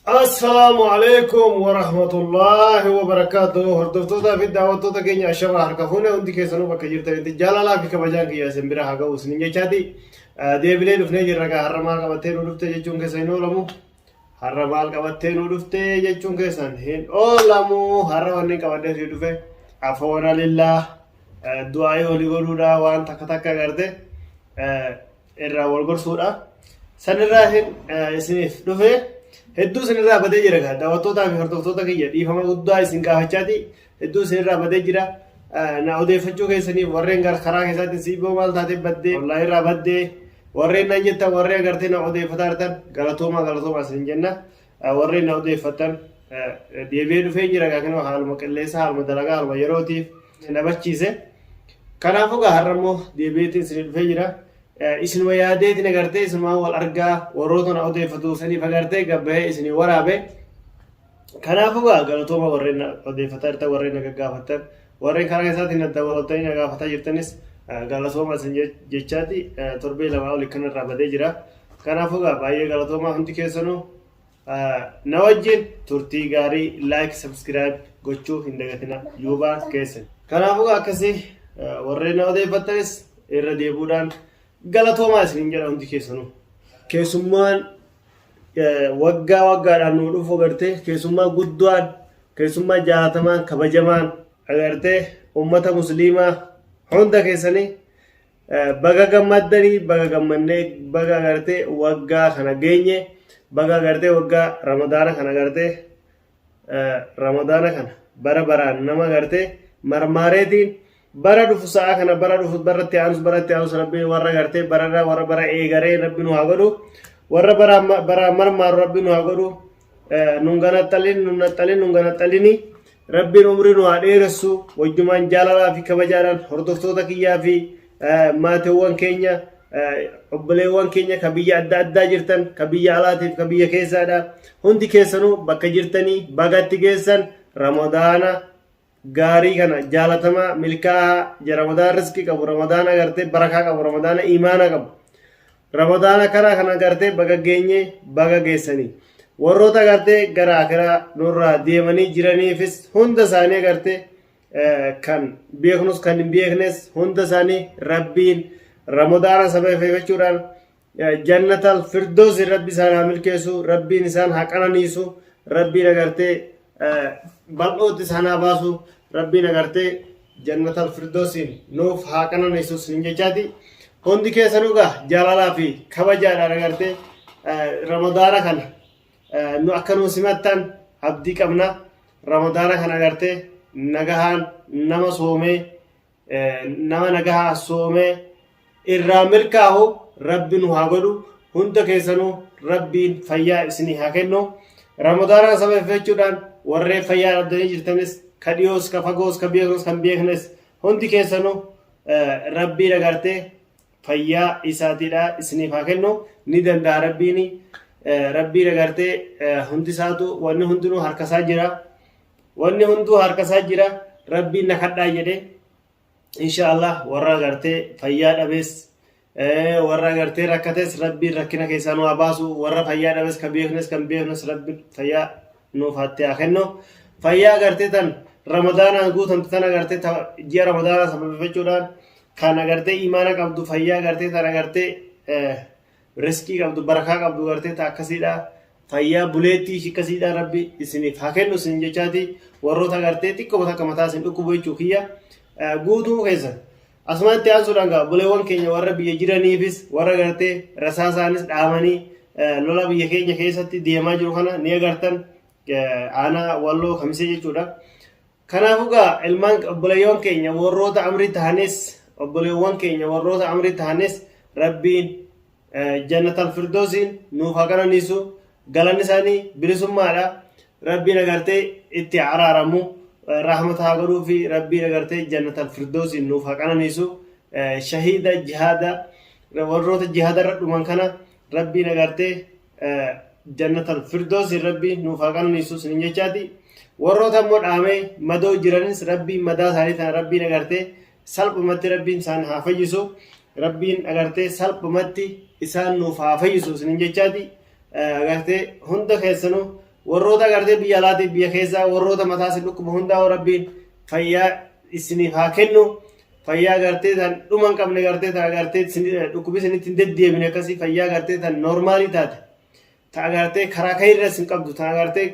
Assalaamu alaikum wa rahmatullahi wa barakaatuh. Hordoftootaa fi daawwattoota keenya ashamaa harka fuune hundi keessanuu bakka jirtanitti jaalalaa fi kabajaan kiyya isin bira haa ga'u isinin jechaati. Deebinee dhufnee jirra gaa har'a maal qabattee nu dhufte jechuun keessa hin oolamu. Har'a maal qabattee nu dhufte jechuun keessan hin oolamu. Har'a wanni qabadhee si dhufe afoona lillaa du'aayii olii godhuudha waan takka takka agarte irraa wal gorsuudha. Sanirraa hin isiniif dhufe hedduu isinirraa badee jira gaa daawwattootaa fi hordoftoota kiyya dhiifama guddaa isin gaafachaati hedduu isinirraa badee jira. Na odeeffachuu keessaniif warreen gara karaa keessaatiin siiboo maal taatee baddee wallaahi irraa baddee warreen naan jettan warreen agartee na odeeffataa jirtan galatoomaa galatoomaa isin jenna. Warreen na odeeffattan deebi'ee dhufee jira gaa kanuma haaluma qilleensa haaluma dalagaa haaluma yerootiif na bachiise. Kanaafuu gaa har'a immoo deebi'eetiin isin dhufee jira. Isinuma yaadeetiin agartee isinuma wal argaa warroota na odeeffatu saniif agartee gabbahee isinii waraabe. Kanaafuu gaa galatooma warreen na odeeffataa jirtan warreen na gaggaafattan warreen karaa keessaatiin na daawwattanii na gaafataa jirtanis galatooma isin jechaati torbee lamaa oli kanarraa badee jira. Kanaafuu gaa baay'ee galatoomaa hundi keessanuu na wajjin turtii gaarii like subscribe gochuu hin dagatina yuubaa keessan. Kanaafuu gaa akkasii warreen na odeeffattanis irra deebuudhaan galatoomaa isiniin jedha hundi keessanuu. Keessummaan waggaa waggaadhaan nu dhufu agartee keessummaa guddaan keessummaa jaalatamaan kabajamaan agartee ummata musliimaa hunda keessanii baga gammaddanii baga gammannee baga agartee waggaa kana geenye baga agartee waggaa ramadaana kana agartee ramadaana kana bara baraan nama agartee marmaareetiin bara dhufu sa'a kana bara dhufu bara itti aanus bara itti aanus rabbiin warra agartee bararraa warra bara eegaree rabbi nu haa godhu warra bara bara marmaaru rabbi nu haa godhu nun ganaxxalin nun naxxalin nun ganaxxalini rabbiin umrii nu haa dheeressu wajjumaan jaalalaa fi kabajaadhaan hordoftoota kiyyaa fi maatiiwwan keenya obboleewwan keenya ka biyya adda addaa jirtan ka biyya alaatiif ka biyya keessaadha hundi keessanuu bakka jirtanii bagatti geessan ramadaana gaarii kana jaalatamaa milkaa'aa ramadaana riskii qabu ramadaana gartee barakaa qabu ramadaana imaana qabu ramadaana karaa kana gartee baga geenye baga geessanii warroota gartee gara akiraa nurraa deemanii jiraniifis hunda isaanii gartee kan beeknus kan hin beeknes hunda isaanii rabbiin ramadaana sababeeffachuudhaan jannatal firdoos rabbi isaan haa milkeessu rabbiin isaan haa qananiisu rabbiin agartee bal'ootti isaan haa baasu rabbiin agartee jannatal firdoosiin nuuf haa qananiisu sin jechaati hundi keessanuu gaa jaalalaa fi kabajaadhaan agartee ramadaana kana nu akka nuu simattan abdii qabna ramadaana kana agartee nagahaan nama soomee nama nagahaa soomee irraa milkaahu rabbi nu haa godhu hunda keessanuu rabbiin fayyaa isinii haa kennu ramadaanaa sababeeffachuudhaan warreen fayyaa dhabdanii jirtanis ka dhiyoos ka fagoos ka beeknus kan beeknes hundi keessanuu rabbiin agartee fayyaa isaatiidha isiniif haa kennu ni danda'a rabbiin rabbiin agartee hundi isaatu wanni hundinuu harkasaa jira Wanni hunduu harka isaa jira. Rabbiin na kadhaa jedhe. Insha Allah warra agartee fayyaa dhabees warra agartee rakkates rabbiin rakkina keessaa nu haa baasu. Warra fayyaa dhabees kan beeknes kan beeknes rabbiin fayyaa nuuf hattee haa kennu. Fayyaa agartee tan ramadaanaan guutamte tan agartee ji'a ramadaanaa sababeeffachuudhaan kan agartee imaana qabdu fayyaa agartee tan agartee riskii qabdu barakaa qabdu gartee ta akkasiidha fayyaa buleettii ishii akkasiidha rabbi isiniif haa kennu isin jechaati warroota gartee xiqqoo takka mataa isin dhukkubu jechuu kiyya guutuu keessan asumatti aansuudhaan gaa buleewwan keenya warra biyya jiraniifis warra gartee rasaasaanis dhaamanii lola biyya keenya keessatti deemaa jiru kana ni agartan aanaa walloo kamisee jechuudha. Kanaafuu gaa ilmaan obboleeyyoon keenya warroota amrii tahanis obboleewwan keenya warroota amrii tahanis rabbiin jannatal firdoosiin nuuf haa qananiisu galanni isaanii bilisummaadha rabbiin agartee itti araaramu rahmata haa godhuu fi rabbiin agartee jannatal firdoosiin nuuf haa qananiisu shahiida jihaada warroota jihaada irra dhuman kana rabbiin agartee jannatal firdoosiin rabbiin nuuf haa qananiisu isinin jechaati warroota immoo dhaamee madoo jiranis rabbiin madaa isaanii tana rabbiin agartee salphumatti rabbiin isaan haa fayyisu rabbiin agartee salphumatti isaan nuuf haa fayyisu isinin jechaati agartee hunda keessanuu Warroota agartee biyya alaatiif biyya keessaa warroota mataa isin dhukkuba hundaa Rabbiin fayyaa isiniif haa kennu. Fayyaa agartee tan dhuma hin qabne gartee tan agartee dhukkubi isinitti hin deddeebine akkasii fayyaa agartee tan noormaalii taate ta agartee karaa kayirra isin qabdu tan agartee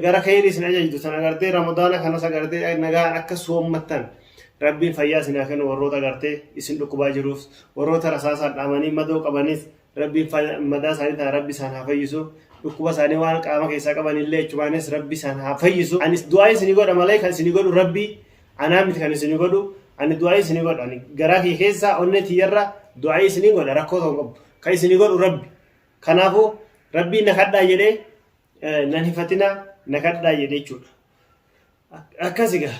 gara kayrii isin ajajdu tan agartee Ramadaana kanas agartee nagaan akka soommattan Rabbiin fayyaa isin haa kennu. Warroota agartee isin dhukkubaa jiruuf, warroota rasaasaan dhaamanii madoo qabanis Rabbiin madaa isaanii tana Rabbi isaan haa fayyisu. Dhukkuba isaanii waan qaama keessaa qaban illee jechumaanis Rabbi isaan haa fayyisu. Anis du'aa isinii godha malee kan isinii godhu Rabbi, anaa miti kan isinii godhu. Ani du'aa isinii godha. Ani garaa kiyya keessaa onnee tiyyarra du'aa isinii godha, rakkoo tokko qabu. Kan isinii godhu Rabbi. Kanaafuu Rabbiin na kadhaa jedhee nan hifatinaa, na kadhaa jedhee jechuudha. Akkas egaa,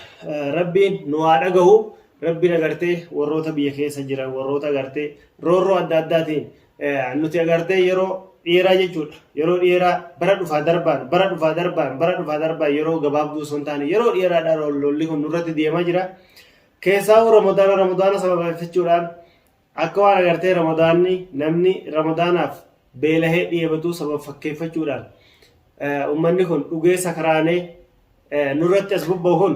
Rabbiin nu haa dhagahu. Rabbiin agartee warroota biyya keessa jiran, warroota agartee roorroo adda addaatiin nuti agartee yeroo dheeraa jechuudha. Yeroo dheeraa bara dhufaa darbaan, bara dhufaa darbaan, bara dhufaa darbaan, yeroo gabaabduu osoo hin taane yeroo dheeraadhaan lolli kun nurratti deemaa jira. Keessaa Ramadaana sababeeffachuudhaan akka waan agartee Ramadaanni namni Ramadaanaaf beelahee dhiyeebatuu sababa fakkeeffachuudhaan uummanni kun dhugee sakaraanee nurratti as bobba'u kun,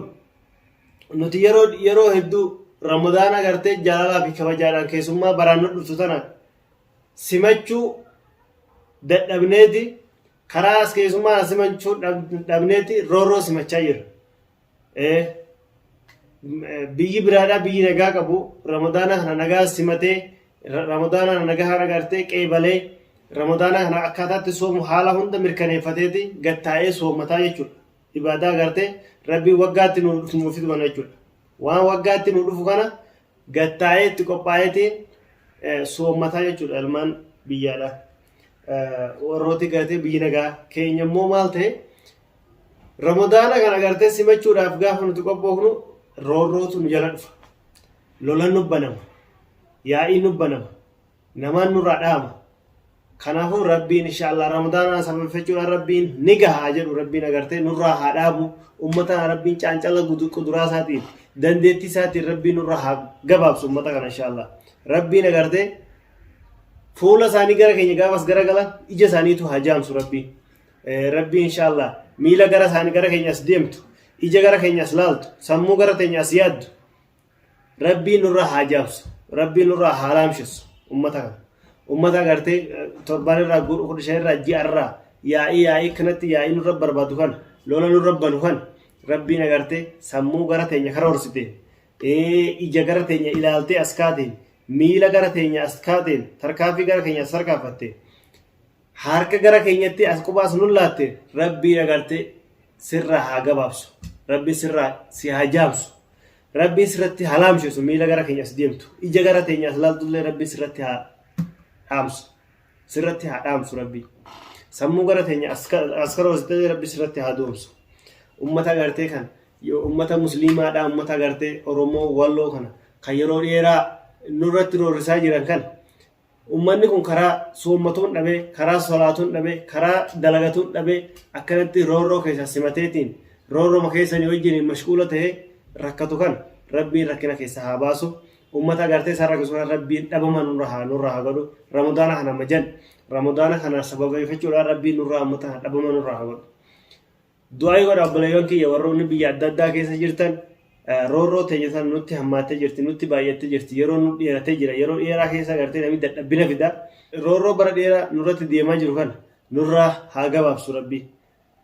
nuti yeroo hedduu Ramadaana agartee jaalalaa fi kabajaadhaan keessummaa baraan nu dhuftu tana simachuu dadhabneeti, karaa as keessummaa simachuu dhabneeti roorroo simachaa jirra. Biyyi biraadhaa biyyi nagaa qabu Ramadaana kana nagaa simatee, Ramadaana kana nagaa agartee qeebalee, Ramadaana kana akkaataatti soomu haala hunda mirkaneeffateeti gattaa'ee soomataa jechuudha. Ibaadaa agartee Rabbiin waggaatti nu fidu kana jechuudha. Waan waggaatti nu dhufu kana gattaa'ee itti qophaa'eetiin soommataa jechuudha ilmaan biyyaadha. Warrooti gartee biyyi nagaa keenya immoo maal ta'e, Ramadaana kana agartee simachuudhaaf gaafa nuti qophoofnu roorrootu nu jala dhufa. Lolan nu banama. Yaa'iin nu banama. Namaan nurraa dhaama. Kanaafuu Rabbiin inshaallah Ramadaana sababeeffachuudhaan Rabbiin ni gahaa jedhu, Rabbiin agartee nurraa haa dhaabu. Uummata kana Rabbiin caancala kuduraa isaatiin, dandeettii isaatiin Rabbiin nurraa haa gabaabsu uummata kana inshaallah. Rabbiin agartee fuula isaanii gara keenya gaafas garagalan ija isaaniitu haa jaamsu Rabbiin. Rabbiin inshaallah miila gara isaanii gara keenya as deemtu, ija gara keenya as laaltu, sammuu gara teenya as yaaddu Rabbiin nurraa haa jaamsu, Rabbiin nurraa haa laamsessu ummata kana. Ummata agartee torban irraa, 15 irraa, ji'a irraa yaa'ii yaa'ii kanatti yaa'ii nurra barbaadu kana, lola nurra banu kana, Rabbiin agartee sammuu gara teenya karoorsite, ija gara teenya ilaaltee as kaateen, miila gara teenya as kaateen, tarkaanfii gara keenya as tarkaanfatte, harka gara keenyatti as quba as nullaatte, Rabbiin agartee sirraa haa gabaabsu, Rabbiin sirraa si haa jaamsu, Rabbiin sirratti haa laamsheessu. Miila gara keenya as deemtu, ija gara teenya as laaltullee Rabbiin sirratti haa dhaamsu, sirratti haa dhaamsu. Rabbiin sammuu gara teenya as karoorsite Rabbi sirratti haa doomsu. Ummata agartee kan ummata musliimaadhaa, ummata agartee Oromoo Walloo kana kan yeroo dheeraa nurratti roorrisaa jiran kan, ummanni kun karaa soommatuun dhabee, karaa solaatuun dhabee, karaa dalagatuun dhabee, akkanatti roorroo keessa simateetiin roorroma keessanii wajjin mashquula ta'ee rakkatu kan Rabbiin rakkina keessa haa baasu. Ummata agartee isaan rakkisu kana Rabbiin dhabama nurra haa godhu. Ramadaana kana majan Ramadaana kana sababeeffachuudhaan Rabbiin nurraa ummata kana dhabama nurraa haa godhu. Du'aa godha obboleeyyan kiyya, warroonni biyya adda addaa keessa jirtan. Roorroo teenya sana nutti hammaattee jirti, nutti baay'attee jirti, yeroo nu dheeratee jira. Yeroo dheeraa keessa agartee namni dadhabbina fida. Roorroo bara dheeraa nurratti deemaa jiru kana nurraa haa gabaabsu Rabbi.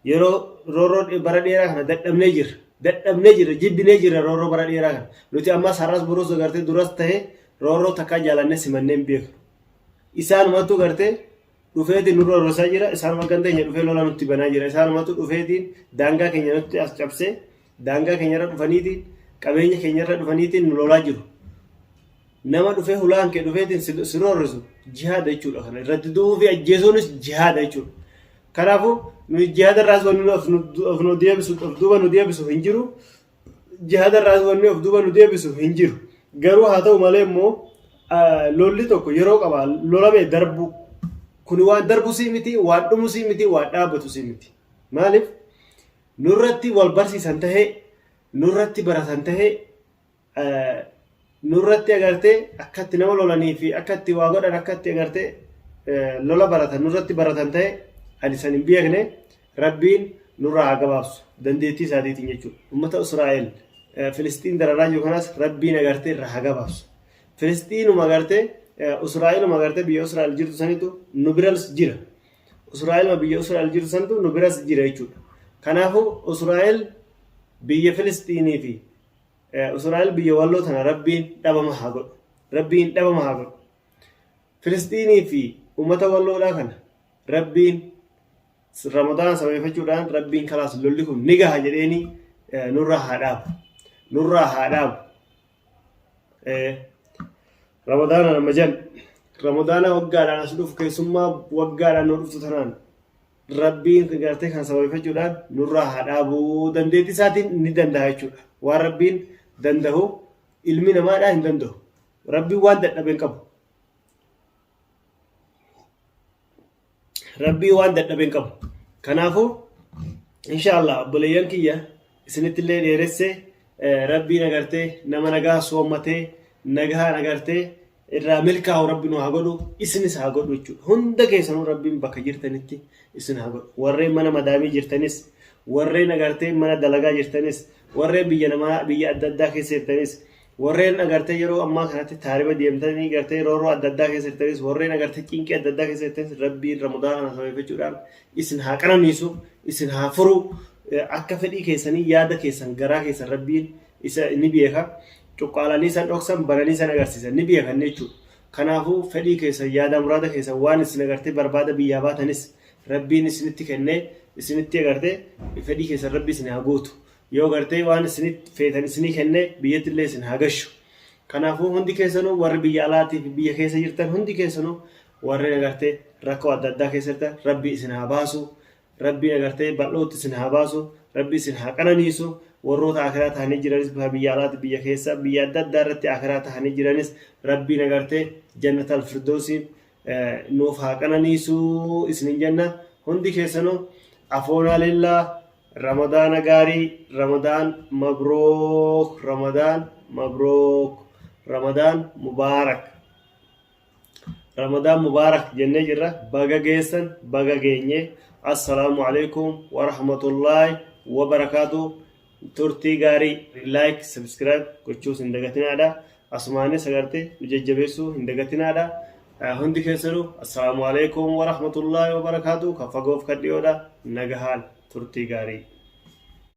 Yeroo roorroo bara dheeraa kana dadhabnee jirra, dadhabnee jirra, jibbinee jirra roorroo bara dheeraa kana. Nuti ammas har'as borus agartee duras ta'e roorroo takkaa jaalannee simannee hin beeknu. Isaanumatu gartee dhufeetiin nurra roorrisaa jira. Isaanuma ganda keenya dhufee lola nutti banaa jira. Isaanumatu dhufeetiin daangaa keenya nutti as cabsee, daangaa keenyarra dhufaniitiin, qabeenya keenyarra dhufaniitiin nu lolaa jiru. Nama dhufee hulaan kee dhufeetiin si roorrisu jihaada jechuudha. Kana irratti du'uu fi ajjeesuunis jihaada jechuudha. Kanaafuu nuyi jihaada irraas wanni of nu deebisu, of duuba nu deebisu hin jiru. Jihaada irraas wanni of duuba nu deebisu hin jiru. Garuu haa ta'u malee immoo lolli tokko yeroo qaba lolamee darbu. Kuni waan darbu sii miti, waan dhumu sii miti, waan dhaabbatu sii miti. Maaliif nurratti wal barsiisan tahee, nurratti baratan tahee, nurratti agartee akkatti nama lolanii fi akkatti waa godhan, akkatti agartee lola baratan nurratti baratan ta'e ani san hin beekne. Rabbiin nurraa haa gabaabsu dandeettii isaatiitiin jechuudha. Ummata Israa'el Filisxiin dararaa jiru kanas Rabbiin agartee irraa haa gabaabsu. Filisxiinuma agartee Israa'eluma agartee biyya Israa'el jirtu sanitu nu biras jira. Israa'eluma biyya Israa'el jirtu santu nu biras jira jechuudha. Kanaafuu Israa'el biyya Filisxiinii fi Israa'el biyya walloo tana Rabbiin dhabama haa godhu. Rabbiin dhabama haa godhu. Filisxiinii fi uummata walloodhaa kana Rabbiin Ramadaana sababeeffachuudhaan Rabbiin kalaas lolli kun ni gaha jedheeni nurraa haa dhaabu. Nurraa haa dhaabu. Ramadaana nama jan Ramadaana waggaadhaan as dhufu keessummaa waggaadhaan nu dhuftu tanaan Rabbiin gartee kan sababeeffachuudhaan nurraa haa dhaabu dandeettii isaatiin ni danda'a jechuudha. Waan Rabbiin danda'u ilmi namaadhaa hin danda'u. Rabbiin waan dadhabe hin qabu. Rabbii waan dadhabe hin qabu. Kanaafuu inshaallah obboleeyyan kiyya isinitti illee dheeresse rabbiin agartee nama nagaa soommatee nagaan agartee irraa milkaa'u rabbi nu haa godhu isinis haa godhu jechuudha. Hunda keessanuu rabbiin bakka jirtanitti isin haa godhu. Warreen mana madaamii jirtanis warreen agartee mana dalagaa jirtanis warreen biyya namaa biyya adda addaa keessa jirtanis Warreen agartee yeroo ammaa kanatti taariba deemtanii gartee roorroo adda addaa keessa jirtanis warreen agartee cinqii adda addaa keessa jirtanis rabbiin ramadaana kana sababeeffachuudhaan isin haa qananiisu isin haa furu akka fedhii keessanii yaada keessan garaa keessan rabbiin isa ni beeka cuqqaalanii san dhoksan bananii san agarsiisan ni beekan jechuudha. Kanaafuu fedhii keessan yaada muraada keessan waan isin agartee barbaada biyyaa baatanis rabbiin isinitti kennee isinitti agartee fedhii keessan rabbi isin haa guutu. Yoo gartee waan isinitti feetan isinii kenne biyyatti illee isin haa gashu. Kanaafuu hundi keessanuu warri biyya alaatii fi biyya keessa jirtan hundi keessanuu warreen agartee rakkoo adda addaa keessa jirtan rabbi isin haa baasu. Rabbiin agartee bal'ootti isin haa baasu. Rabbi isin haa qananiisu. Warroota akiraa tahanii jiranis biyya alaati biyya keessa biyya adda addaa irratti akiraa tahanii jiranis rabbiin agartee jannatal firdoosiin nuuf haa qananiisu isinin jenna. Hundi keessanuu afoonaa lillaa Ramadaana gaarii Ramadaan mabrook Ramadaan mabrook Ramadaan mubaarak Ramadaan mubaarak jennee jirra baga geessan baga geenye assalaamu alaikum warahmatullaahi wabarakaatu turtii gaarii like subscribe gochuus hin dagatinaadha asumaanis agartee nu jajjabeessuu hin dagatinaadha hundi keessanuu assalaamu alaikum warahmatullaahi wabarakaatu kan fagoof kan dhiyoodha nagahaan turtii gaarii.